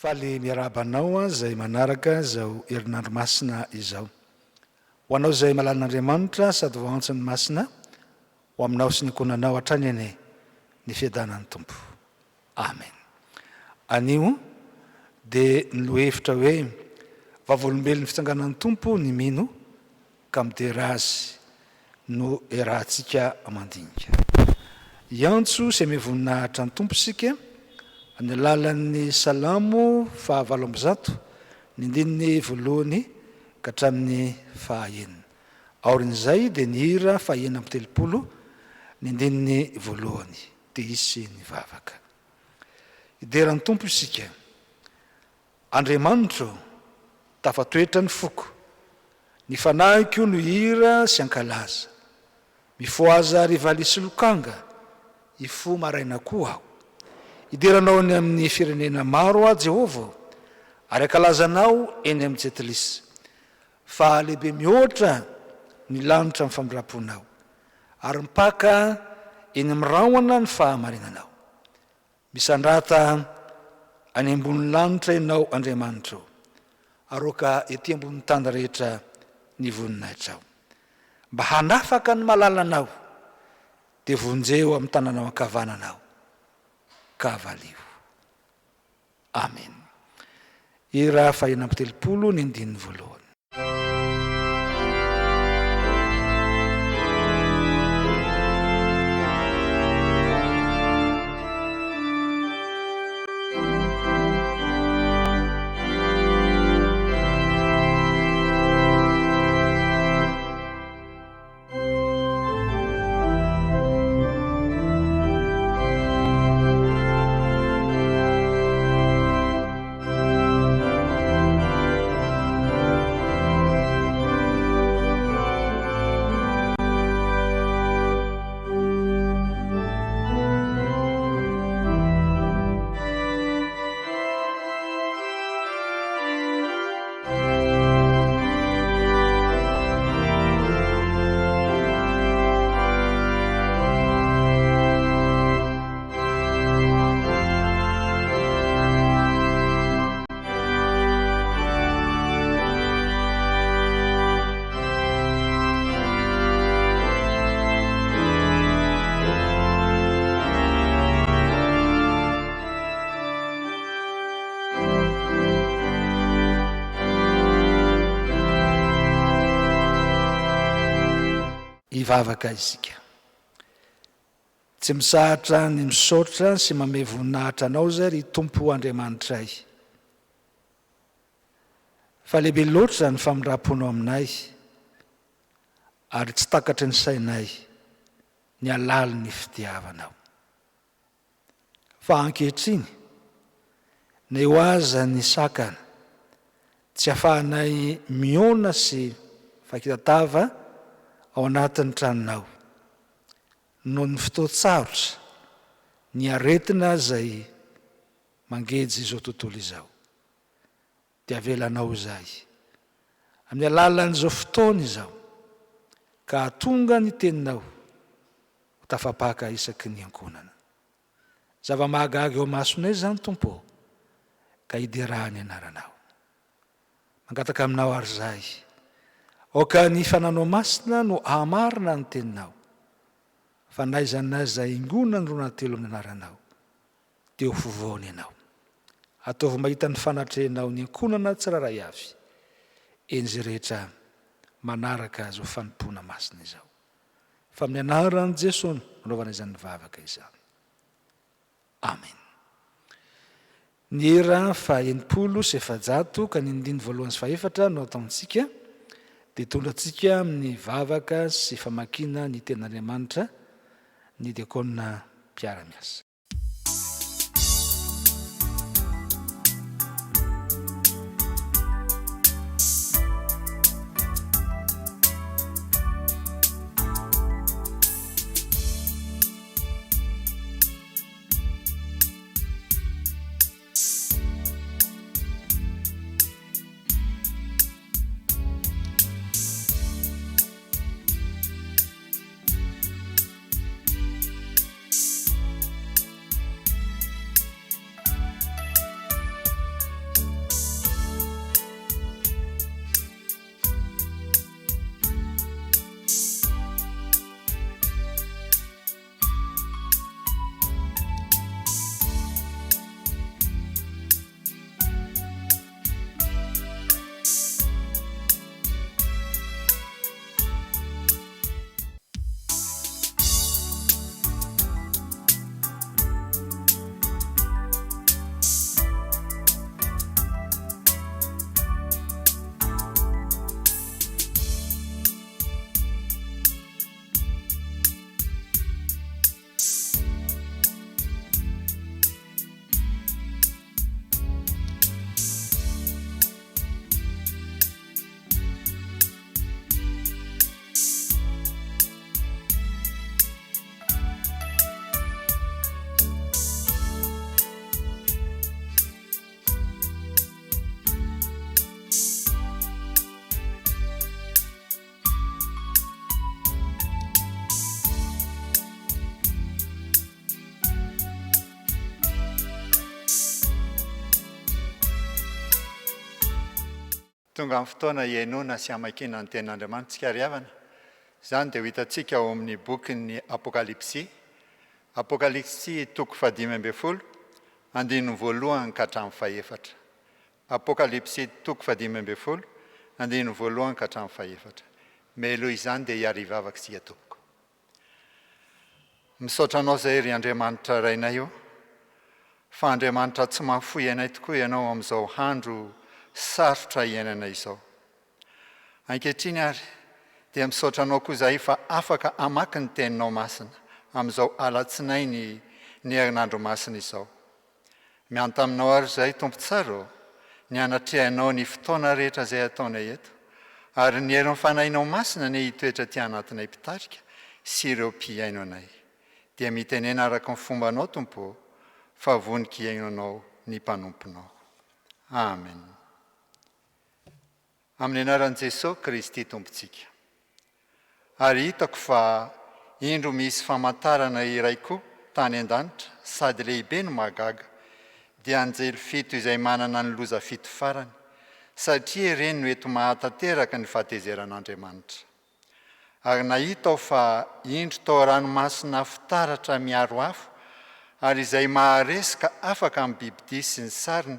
Faly miarahaba anao izay manaraka izao herinandro masina izao. Ho anao izay malalan'Andriamanitra sady voahantson'ny Masina, ho aminao sy ny ankohonanao hatrany anie ny fiadanan'ny Tompo. Amen. Anio dia ny lohahevitra hoe Vavolombelon'ny fitsanganan'ny Tompo ny mino ka midera Azy no iarahantsika mandinika. Hiantso sy hamehy voninahitra ny Tompo isika amin'ny alalan'ny Salamo faha 108, ny andininy voalohany ka hatramin'ny faha enina. Aorian'izay dia ny hira faha 36, ny andininy voalohany, dia hisy ny vavaka. Hidera ny Tompo isika. Andriamanitro, tafatoetra ny foko, ny fanahiko no hihira sy hankalaza. Mifohaza ry valiha sy lokanga, hifoha maraina koa aho. Hidera Anao eny amin'ny firenena maro aho, Jehovah ô, ary hankalaza Anao eny amin'ny jentilisa. Fa lehibe mihoatra ny lanitra ny famindram-ponao, ary mipaka eny amin'ny rahona ny fahamarinanao. Misandrata any ambonin'ny lanitra Ianao, Andriamanitra ô, aroaka ety ambonin'ny tany rehetra ny voninahitrao. Mba hanafaka ny malalanao, dia vonjeo amin'ny tananao ankavanana aho, ka valio. Amen. Hira faha-36 ny andininy voalohany. Hivavaka isika. Tsy misahatra ny misaotra sy mamehy voninahitra Anao izay ry Tompo Andriamanitray. Fa lehibe loatra ny famindram-ponao aminay ary tsy takatry ny sainay ny halalin'ny fitiavanao. Fa ankehitriny, na eo aza ny sakana, tsy afahanay mihaona sy mifankitatava ao anatin'ny tranonao, noho ny fotoan-tsarotra, ny aretina izay mangeja izao tontolo izao. Dia avelanao izahay, amin'ny alalan'izao fotoana izao, ka hahatonga ny Teninao ho tafapaka isaky ny ankohonana. Zava-mahagaga eo imasonay izany, Tompo ô, ka hiderà ny Anaranao. Mangataka Aminao àry izahay, aoka ny Fananao Masina no hahamarina ny Teninao, fa n'aiza n'aiza ingonany roanatelo amin'ny Anaranao, dia ho fovoany Ianao. Ataovy mahita ny fanatrehanao ny ankohonana tsirairay avy, eny izay rehetra manaraka izao fanompoana masina izao. Fa amin'ny anaran'i Jesoa no anaovana izany vavaka izany. Amen. Ny hira faha 460 ka ny andininy voalohany sy fahefatra no ataontsika dia hitondra antsika amin'ny vavaka sy famakiana ny tenin'Andriamanitra ny diakona mpiara-miasa. Tonga ny fotoana hihainoana sy hamakiana ny Tenin'Andriamanitra isika ry havana. Izany dia ho hitantsika ao amin'ny bokin'ny Apokalypsy. Apokalypsy toko fahadimy ambin'ny folo, andininy voalohany ka hatramin'ny fahefatra. Apokalypsy toko fahadimy ambin'ny folo, andininy voalohany ka hatramin'ny fahefatra. Mialoha izany dia hiara-hivavaka isika tompoko. Misaotra Anao izay ry Andriamanitra Rainay o, fa Andriamanitra tsy mahafoy anay tokoa Ianao amin'izao andro sarotra iainana izao. Ankehitriny ary dia misaotra Anao koa izahay fa afaka hamaky ny Teninao Masina amin'izao alatsinainy ny herinandro masina izao. Mianta aminao ary izahay Tompo tsara ô, ny hanatrehanao ny fotoana rehetra izay ataonay eto, ary ny herin'ny Fanahinao Masina anie hitoetra aty anatinay mpitarika sy ireo mpihaino anay. Dia mitenena araka ny fombanao Tompo ô, fa vonon-kihaino Anao ny mpanomponao. Amen. Amin'ny anaran'i Jesoa Kristy Tompontsika. Ary hitako fa indro misy famantarana iray koa tany an-danitra, sady lehibe no mahagaga, dia anjely fito izay manana ny loza fito farany, satria ireny no enti-mahatanteraka ny fahatezeran'Andriamanitra. Ary nahita aho fa indro tao ranomasina fitaratra miharo afo, ary izay maharesy ka afaka amin'ny bibidia sy ny sariny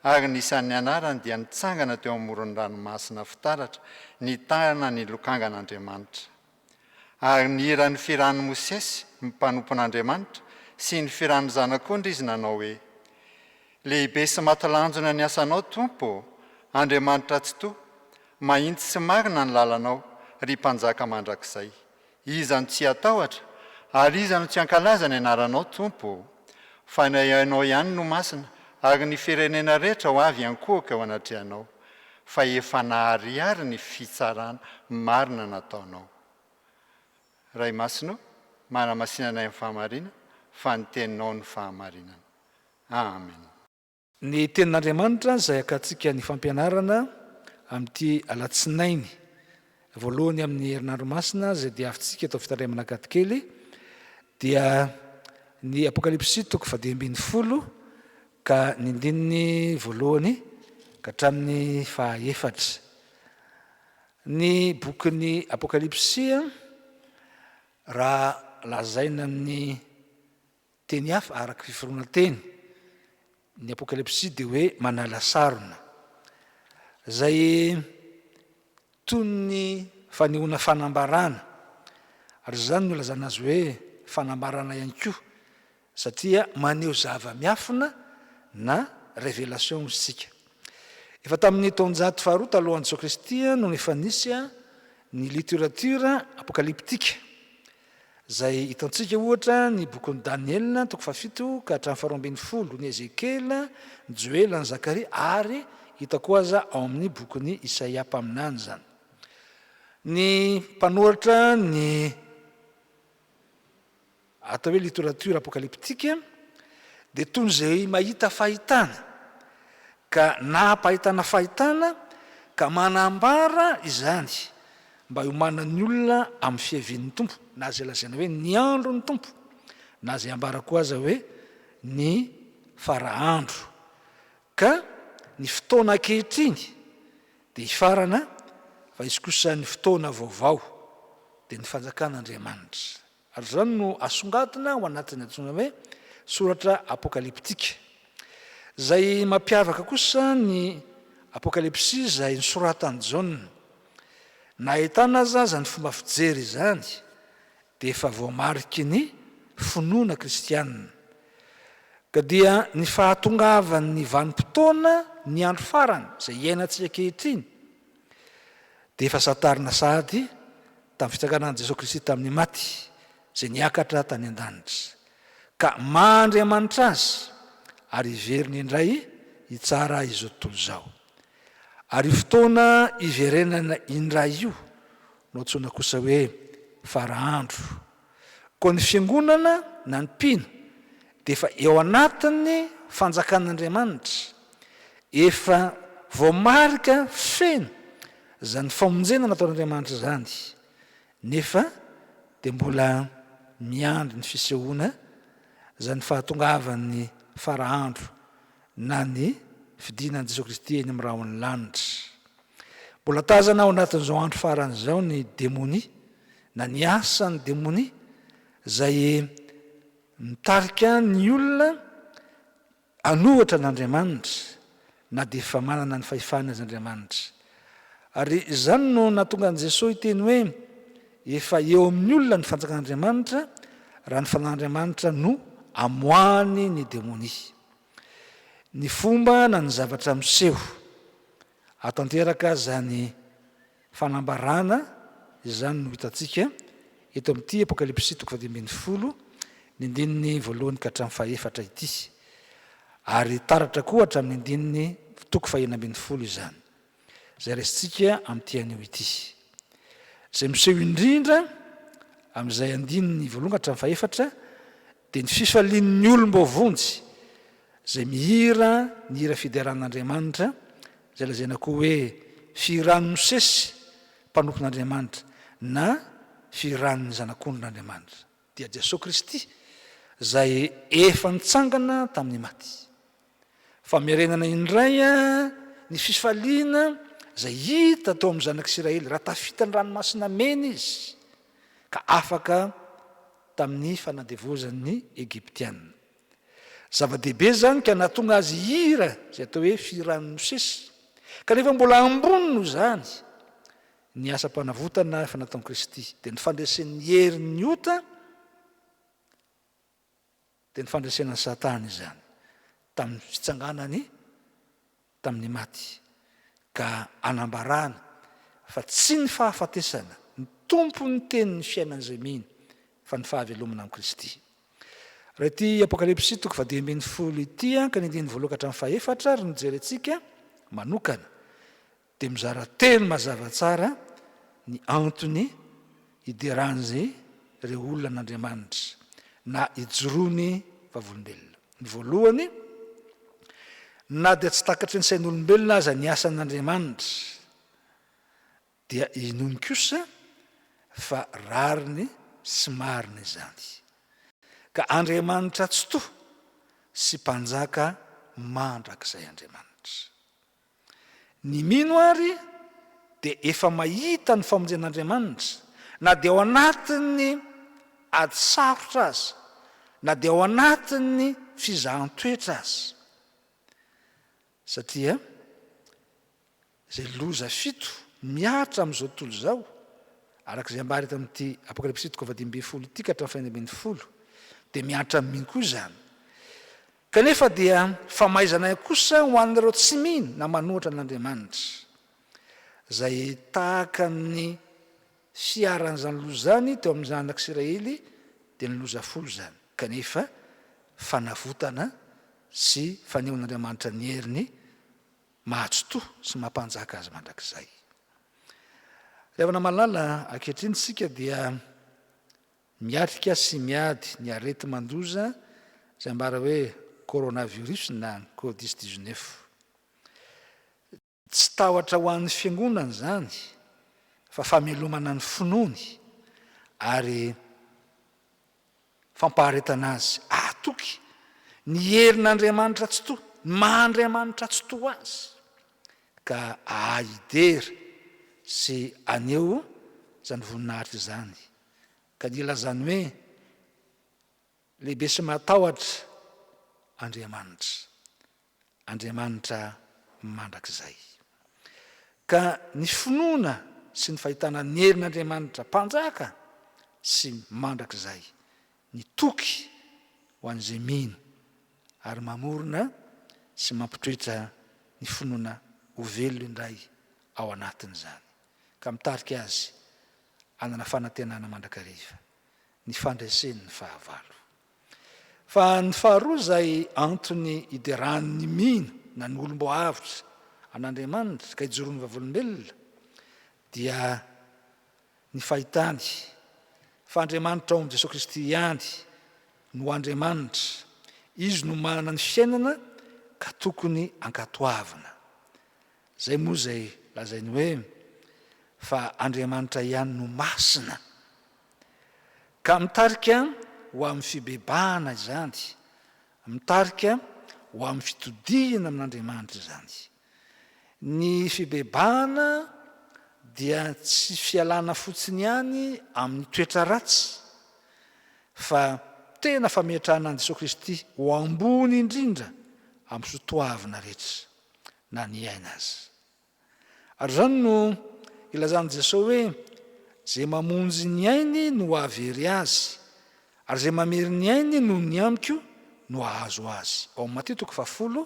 ary ny isan'ny anarany dia nitsangana teo amoron'ny ranomasina fitaratra, nitana ny lokangan'Andriamanitra. Ary nihira ny firan'i Mosesy, mpanompon'Andriamanitra, sy ny firan'ny Zanak'ondry izy nanao hoe, Lehibe sy matilanjona ny asanao, Tompo ô, Andriamanitra Tsitoha, Mahitsy sy marina ny lalanao, ry Mpanjaka mandrakizay. Iza no tsy hatahotra, ary iza no tsy hankalaza ny anaranao, Tompo ô? Fa ny Ianao ihany no masina, ary ny firenena rehetra ho avy hiankohoka eo anatrehanao, fa efa naharihary ny fitsarana marina nataonao. Ray Masina ô, manamasina anay amin'ny fahamarinana, fa ny Teninao no fahamarinana. Amen. Ny Tenin'Andriamanitra izay hakantsika ny fampianarana amin'ity alatsinainy voalohany amin'ny herinandro masina izay diavintsika eto Fitandremana Ankadikely dia ny Apokalypsy toko fahadimy ambin'ny folo ka ny andininy voalohany ka hatramin'ny fahaefatra. Ny bokin'ny Apokalypsy raha lazaina amin'ny Teny hafa, araka fiforonan-teny, ny Apokalypsy dia hoe manala sarona, izay toy ny fanehoana fanambarana, ary izany no ilazana azy hoe fanambarana ihany koa, satria maneho zava-miafina na révélation isika. Efa tamin'ny taonjato faharoa talohan'i Jesoa Kristy no efa nisy ny literatiora apokalyptika, Izay hitantsika ohatra ny bokin'i Daniela toko fahafito ka hatramin'ny faharoa ambin'ny folo, ny Ezekiela, ny Joela, ny Zakaria ary hita koa aza ao amin'ny bokin'i Isaia mpaminany izany. Ny mpanoratra ny atao hoe littérature apocalyptique dia toy ny izay mahita fahitana ka naha-mpahitana fahitana ka manambara izany mba hiomanan'ny olona amin'ny fiavian'ny Tompo, na izay lazaina hoe ny andron'ny Tompo, na izay ambara koa aza hoe ny fara andro. Ka ny fotoana ankehitriny dia hifarana fa hisy kosa ny fotoana vaovao, dia ny fanjakan'Andriamanitra. Ary izany no asongadina ao anatin'ny antsoina hoe soratra apokalyptika. Izay mampiavaka kosa ny Apokalypsy izay nosoratan'i Jaona. Na ahitana aza izany fomba fijery izany dia efa voamariky ny finoana kristianina. Ka dia ny fahatongavan'ny vanim-potoana ny andro farany izay iainantsika ankehitriny dia efa santarina sahady tamin'ny fitsanganan'i Jesoa Kristy tamin'ny maty, izay niakatra tany an-danitra, ka maha Andriamanitra Azy, ary hiverina indray hitsara izao tontolo izao. Ary io fotoana hiverenana indray io no antsoina kosa hoe fara andro. Koa ny Fiangonana na ny mpino dia efa eo anatin'ny fanjakan'Andriamanitra, efa voamarika feno izany famonjena nataon'Andriamanitra izany, nefa dia mbola miandry ny fisehoana izany fahatongavan'ny fara andro na ny fidinan'i Jesoa Kristy eny amin'ny rahon'ny lanitra. Mbola tazana ao anatin'izao andro farany izao ny demonia na ny asan'ny demonia izay mitarika ny olona hanohitra an'Andriamanitra na dia efa manana ny fahefany aza Andriamanitra. Ary izany no nahatonga an'i Jesoa hiteny hoe efa eo amin'ny olona ny fanjakan'Andriamanitra raha ny Fanahin'Andriamanitra no amoahany ny demonia. Ny fomba na ny zavatra miseho hahatanteraka izany fanambarana izany no hitantsika eto amin'ity Apokalypsy toko faha-15, ny andininy voalohany ka hatramin'ny fahaefatra ity, ary taratra koa hatramin'ny andininy toko faha-16 izany, izay raisintsika amin'ity anio ity. Izay miseho indrindra amin'izay andininy voalohany ka hatramin'ny fahefatra dia ny fifalian'ny olom-boavonjy izay mihira ny hira fideran'Andriamanitra, izay lazaina koa hoe fihiran'i Mosesy mpanompon'Andriamanitra na fihiran'ny Zanak'ondrin'Andriamanitra, dia Jesoa Kristy izay efa nitsangana tamin'ny maty. Famerenana indray ny fifaliana izay hita teo amin'ny zanak'Isiraely raha tafita ny ranomasina mena izy ka afaka tamin'ny fanandevozan'ny Egyptiana. Zava-dehibe izany ka nahatonga azy hihira izay atao hoe fihiran'i Mosesy. Kanefa mbola ambony noho izany ny asam-panavotana efa nataon'i Kristy, dia ny fandresen'ny herin'ny ota, Dia ny fandresena an'i Satana izany tamin'ny fitsanganany tamin'ny maty, ka anambarana fa tsy ny fahafatesana ny tompon'ny tenin'ny fiainan'izay mino, fa ny fahavelomana amin'i Kristy. Raha ity Apokalypsy toko faha-15 ity ka ny andininy voalohany ka hatramin'ny fahefatra ary no jerentsika manokana, dia mizara telo mazava tsara ny antony hideran'izy ireo olona an'Andriamanitra na hijoroany vavolombelona. Ny voalohany, na dia tsy takatry ny sain'olombelona aza ny asan'Andriamanitra, dia inoany kosa fa rariny sy marina izany. Ka Andriamanitra Tsitoha sy Mpanjaka mandrakizay Andriamanitra. Ny mino àry dia efa mahita ny famonjen'Andriamanitra, na dia ao anatin'ny ady sarotra aza, na dia ao anatin'ny fizahan-toetra aza. Satria izay loza fito mihatra amin'izao tontolo izao, araka izay ambara eto amin'ity Apokalypsy toko faha-15 ity ka hatramin'ny faha-16, dia mihatra amin'ny mino koa izany. Kanefa dia famaizana kosa ho an'ireo tsy mino na manohitra an'Andriamanitra, izay tahaka ny fiharan'izany loza izany teo amin'ny zanak'Isiraely, dia ny loza folo izany, kanefa fanavotana sy fanehoan'Andriamanitra ny heriny mahatsitoha sy mampanjaka azy mandrakizay. Ry havana malala, ankehitriny isika dia Miatrika sy miady ny areti-mandoza izay ambara hoe coronavirus na Codis 19. Tsy tahotra ho an'ny fiangonana izany fa famelomana ny finoany ary fampaharetana azy hahatoky ny herin'Andriamanitra Tsitoha, ny maha Andriamanitra Tsitoha azy ka hahay hidera sy haneho izany voninahitra izany. Ka nilazany hoe, Lehibe sy mahatahotra Andriamanitra, Andriamanitra mandrakizay. Ka ny finoana sy ny fahitana ny herin'Andriamanitra Mpanjaka sy mandrakizay, ny toky ho an'izay mino ary mamorona sy mampitoetra ny finoana ho velona indray ao anatin'izany, ka mitarika azy hanana fanantenana mandrakariva ny fandreseny ny fahavalo. Fa ny faharoa izay antony hideran'ny mino na ny olom-boaavotra an'Andriamanitra ka hijoroany vavolombelona dia ny fahitany fa Andriamanitra ao amin'i Jesoa Kristy ihany no Andriamanitra, Izy no manana ny fiainana ka tokony ankatoavina. Izay moa izay lazainy hoe fa Andriamanitra ihany no masina. Ka mitarika ho amin'ny fibebahana izany, mitarika ho amin'ny fitodihana amin'Andriamanitra izany. Ny fibebahana. dia tsy fialana fotsiny ihany amin'ny toetra ratsy fa tena fametrahana an'i Jesoa Kristy ho ambony indrindra amin'ny sotoavina rehetra, na ny aina aza. Ary izany no ilazan'i Jesoa hoe, Izay mamonjy ny ainy no hahavery azy, ary izay mamery ny ainy noho ny amiko no hahazo azy. Ao amin'ny Matio toko fahafolo,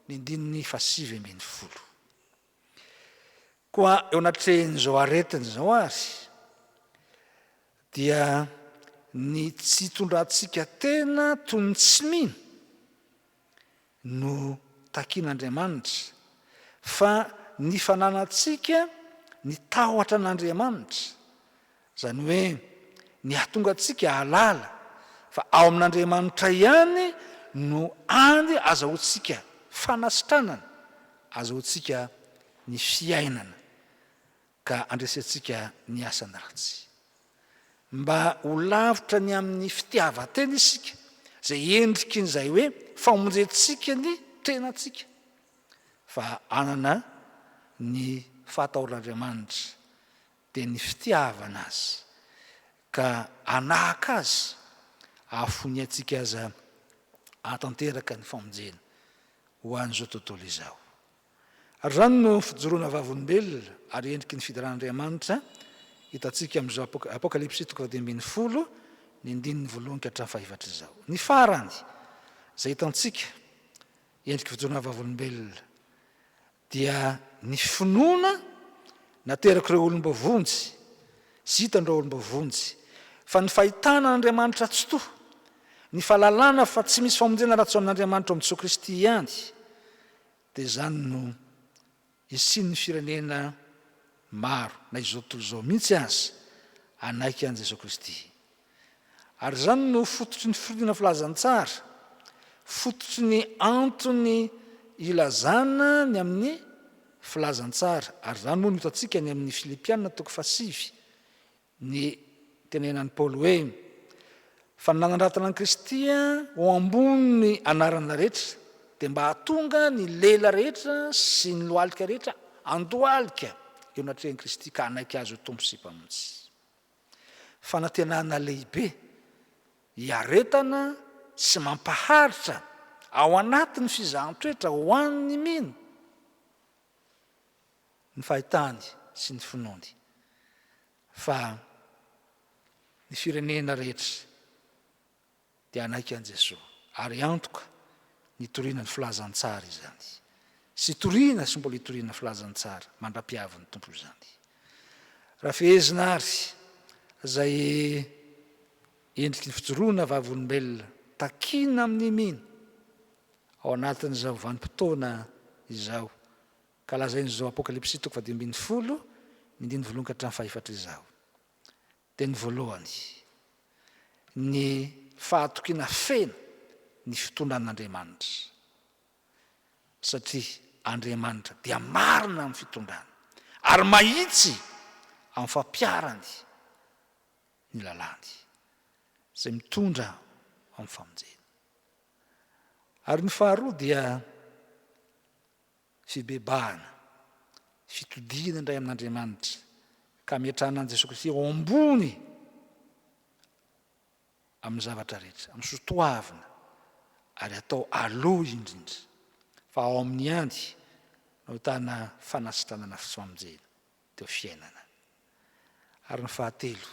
ny andininy fahasivy ambin'ny folo. Koa eo anatrehan'izao aretina izao ary, dia ny tsy hitondrantsika tena toy ny tsy mino no takin'Andriamanitra, fa ny fananantsika ny tahotra an'Andriamanitra, izany hoe ny hahatonga antsika hahalala fa ao amin'Andriamanitra ihany no any azahoantsika fanasitranana, azahoantsika ny fiainana ka andresentsika ny asany ratsy. Mba ho lavitra ny amin'ny fitiavan-tena isika, izay endrikin'izay hoe famonjentsika ny tenantsika, fa hanana ny fahatahoran'Andriamanitra, dia ny fitiavana Azy, ka hanahaka Azy, hahafoy ny aintsika aza hahatanteraka ny famonjena ho an'izao tontolo izao. Ary izany no fijoroana vavolombelona ary endriky ny fideran'Andriamanitra hitantsika amin'izao Apokalypsy toko fahadimy ambin'ny folo, ny andininy voalohany ka hatramin'ny fahefatra izao. Ny farany izay hitantsika endriky fijoroana vavolombelona dia ny finoana naterak'ireo olom-boavonjy sy hitan'ireo olom-boavonjy fa ny fahitana an'Andriamanitra Tsitoha, ny fahalalana fa tsy misy famonjena raha tsy ao amin'Andriamanitra ao amin'i Jesoa Kristy ihany, dia izany no hisian'ny firenena maro, na izao tontolo izao mihitsy aza, hanaiky an'i Jesoa Kristy. Ary izany no fototry ny fitoriana filazantsara, fototry ny antony ilazana ny amin'ny filazantsara. Ary izany moa no hitantsika any amin'ny Filipiana toko fahasivy, Ny tenenan'i Paoly hoe, Fa ny nanandratana an'i Kristy ho ambonin'ny anarana rehetra, dia mba hahatonga ny lela rehetra sy ny lohalika rehetra handohalika eo anatrehan'i Kristy ka hanaiky Azy ho Tompo sy Mpamonjy. Fanantenana lehibe hiaretana sy mampaharitra ao anatin'ny fizahan-toetra ho an'ny mino ny fahitany sy ny finoany fa ny firenena rehetra dia hanaiky an'i Jesoa ary antoka ny hitoriana ny filazantsara izany sy hitoriana sy mbola hitoriana filazantsara mandra-piavin'ny Tompo izany. Raha fehezina ary izay endriky ny fijoroana vavolombelona takiana amin'ny mino ao anatin'izao vanim-potoana izao Ka lazain'izao Apokalypsy toko fahadimy ambin'ny folo, ny andininy voalohany ka hatramin'ny fahefatra izao. Dia ny voalohany, ny fahatokiana feno ny fitondran'Andriamanitra. Satria Andriamanitra dia marina amin'ny fitondrany, ary mahitsy amin'ny fampiharany ny lalàny, izay mitondra amin'ny famonjena. Ary ny faharoa dia fibebahana, fitodihana indray amin'Andriamanitra, ka hametrahana an'i Jesoa Kristy ao ambony amin'ny zavatra rehetra, amin'ny sotoavina, ary atao aloha indrindra, fa ao aminy ihany no ahitana fanasitranana sy famonjena teo fiainana. Ary ny fahatelo,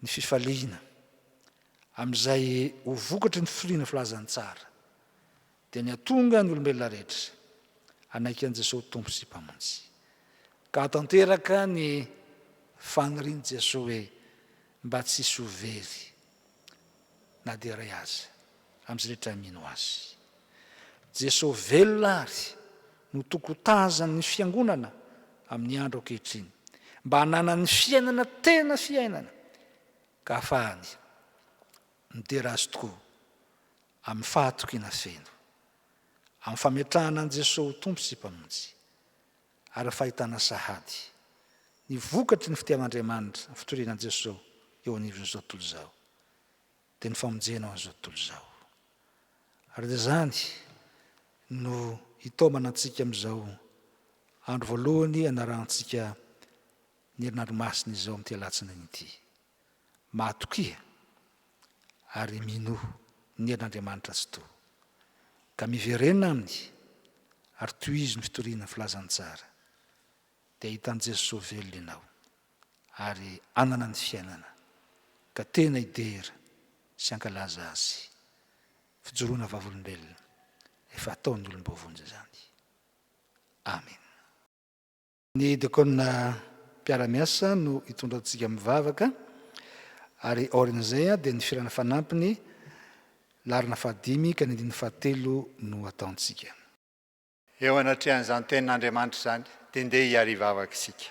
ny fifaliana amin'izay ho vokatry ny firiana filazantsara dia ny hahatonga ny olombelona rehetra hanaiky an'i Jesoa ho Tompo sy Mpamonjy ka hahatanteraka ny fanirian'i Jesoa hoe mba tsy hisy ho very na dia iray aza amin'izay rehetra mino Azy. Jesoa velona àry no tokony ho tazan'ny Fiangonana amin'ny andro ankehitriny, mba hananany fiainana tena fiainana, ka hahafahany midera Azy tokoa amin'ny fahatokiana feno, amin'ny fametrahana an'i Jesoa ho Tompo sy Mpamonjy, ary fahitana sahady ny vokatry ny fitiavan'Andriamanitra ny fitoriana an'i Jesoa eo anivon'izao tontolo izao. Dia ny famonjena ho an'izao tontolo izao. Ary dia izany no hitaomana antsika amin'izao andro voalohany anarahantsika. ny herinandro masina izao amin'ity alatsinainy ity. Matokia ary minoa ny herin'Andriamanitra Tsitoha, ka miverena Aminy ary tohizo ny fitoriana ny filazantsara, dia hahita an'i Jesoa velona ianao ary hanana ny fiainana, ka tena hidera sy hankalaza Azy. Fijoroana vavolombelona efa ataon'ny olom-boavonjy izany. Amena. Ny diakona mpiara-miasa no hitondra antsika mivavaka ary aorian'izay dia ny firana fanampiny laharana fahadimy ka ny andininy fahatelo no ataontsika. Eo anatrehan'izany tenin'Andriamanitra izany dia ndeha hiarivavaka isika.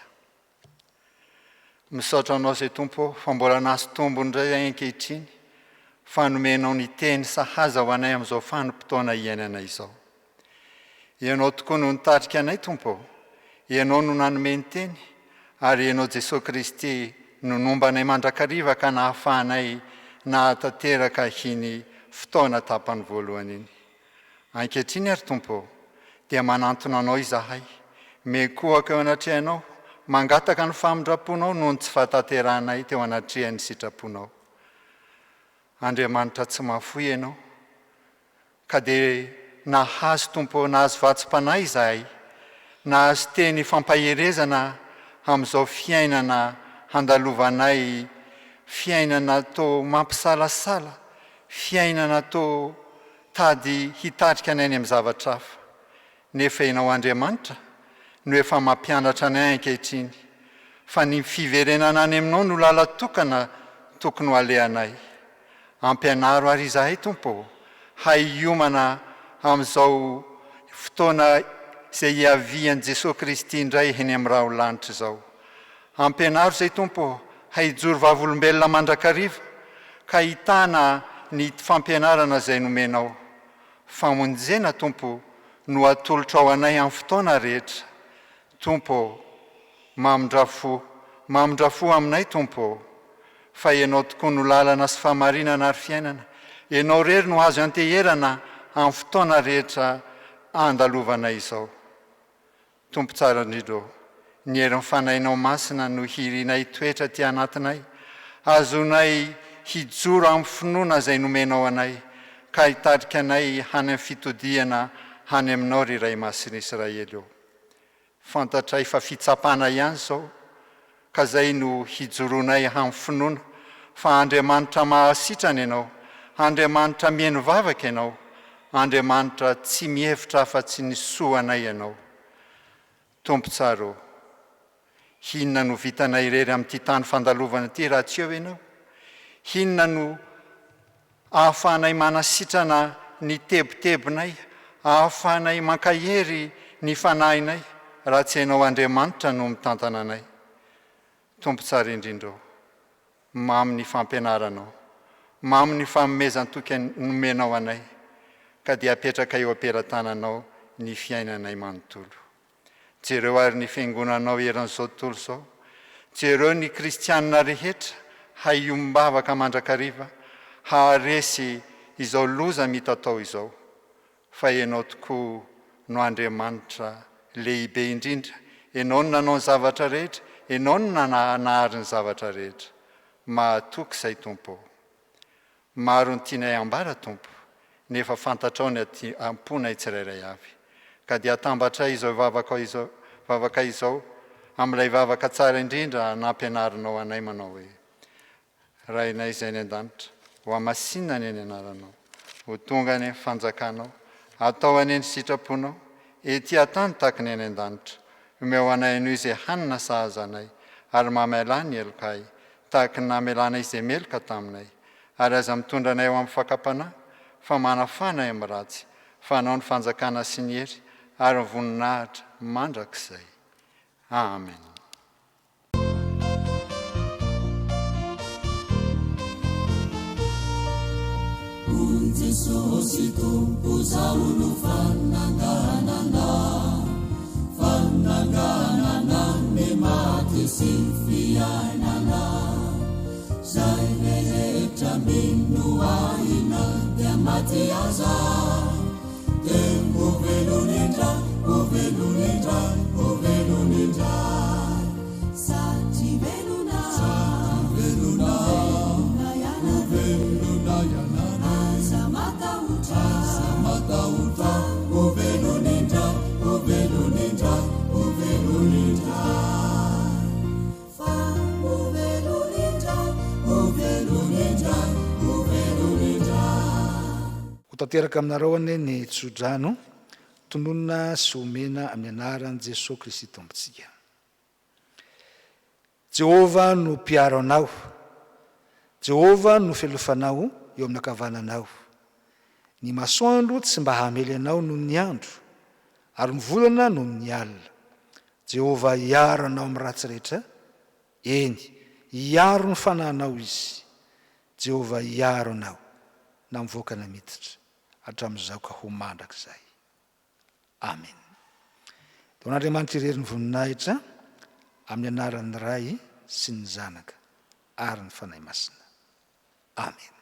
Misaotra Anao izay Tompo ô fa mbola nahazo tombony indray izahay ankehitriny fa nomenao ny teny sahaza ho anay amin'izao fanim-potoana iainana izao. Ianao tokoa no nitarika anay Tompo ô, Ianao no nanome ny teny ary Ianao Jesoa Kristy no nomba anay mandrakariva ka nahafahanay nahatanteraka iny fotoana tapany voalohany iny. Ankehitriny ary Tompo ô, dia manantona Anao izahay, mikohaka eo anatrehanao, mangataka ny famindram-ponao noho ny tsy fahatanterahanay teo anatrehan'ny sitraponao. Andriamanitra tsy mahafoy Ianao, ka dia nahazo Tompo ô, nahazo vatsim-panahy izahay, nahazo teny fampaherezana amin'izao fiainana handalovanay, fiainana toa mampisalasala, fiainana toa tady hitarika anay any amin'ny zavatra hafa. Nefa Ianao Andriamanitra no efa mampianatra anay ankehitriny fa ny fiverenana any Aminao no lala-tokana tokony ho alehanay. Ampianaro àry izahay, Tompo ô, hay hiomana amin'izao fotoana izay hiavian'i Jesoa Kristy indray eny amin'ny raho-lanitra izao. Ampianaro izay, Tompo ô, hay hijoro vavolombelona mandrakariva ka hitana ny fampianarana izay nomenao. Famonjena, Tompo, no atolotrao anay amin'ny fotoana rehetra. Tompo ô, mamindrà fo, mamindrà fo aminay, Tompo ô. Fa Ianao tokoa no lalana sy fahamarinana ary fiainana. Ianao irery no azo ianteherana amin'ny fotoana rehetra andalovanay izao. Tompo tsara indrindra ô, ny herin'ny Fanahinao Masina no hirinay hitoetra aty anatinay, hahazoanay hijoro amin'ny finoana izay nomenao anay, ka hitarika anay hany amin'ny fitodihana any Aminao ry Ray Masin'Israely ô. Fantatray fa fitsapana ihany izao, ka izay no hijoroanay amin'ny finoana fa Andriamanitra mahasitrana Ianao, Andriamanitra mihaino vavaka Ianao, Andriamanitra tsy mihevitra afa-tsy ny soa anay Ianao. Tompo tsara ô, inona no vitanay irery amin'ity tany fandalovana ity raha tsy eo Ianao? Inona no ahafahanay manasitrana ny tebitebinay, ahafahanay mankahery ny fanahinay raha tsy Ianao Andriamanitra no mitantana anay. Tompo tsara indrindra ô, mamy ny fampianaranao, mamy ny fanomezan-toky nomenao anay, ka dia apetrakay eo am-pelatananao ny fiainanay manontolo. Jereo àry ny Fiangonanao eran'izao tontolo izao. Jereo ny kristianina rehetra hay hiombavaka mandrakariva haharesy izao loza mitatao izao. Fa Ianao tokoa no Andriamanitra lehibe indrindra, Ianao no nanao ny zavatra rehetra, Ianao no nahary ny zavatra rehetra. Mahatoky izay Tompo ô. Maro ny tianay hambara Tompo, nefa fantatrao ny aty am-ponay tsirairay avy. Ka dia atambatray izao vavaka izao vavaka izao amin'ilay vavaka tsara indrindra nampianarinao anay manao hoe, Rainay izay any an-danitra, ho hamasinina anie ny anaranao, ho tonga anie ny fanjakanao, atao anie ny sitraponao, ety an-tany tahaka ny any an-danitra. Omeo anay anio izay hanina sahaza anay, ary mamelà ny helokay, tahaka ny namelanay izay meloka taminay, ary aza mitondra anay ho amin'ny fakam-panahy, fa manafaha anay amin'ny ratsy, fa Anao ny fanjakana sy ny hery ary ny voninahitra mandrakizay. Amen. Hoy Jesosy Tompo zaho no fananganana, fananganana ny maty sy fiainana. Zay rehetra mino ahy na dia maty aza, dia ho velona indray, ho velona indray, ho velona indray. Satria. Tanteraka aminareo anie ny tsodrano tononina sy omena amin'ny anaran'i Jesoa Kristy Tompontsika. Jehovah no mpiaro anao. Jehovah no fialofanao eo amin'ny ankavananao. Ny masoandro tsy mba hamely anao noho ny andro, ary ny volana noho ny alina. Jehovah hiaro anao amin'ny ratsy rehetra, eny, hiaro ny fanahinao Izy. Jehovah hiaro anao na mivoaka na miditra, hatramin'izao ka ho mandrakizay. Amen. Dia ho an'Andriamanitra irery ny voninahitra, amin'ny anaran'ny Ray sy ny Zanaka ary ny Fanahy Masina. Amen.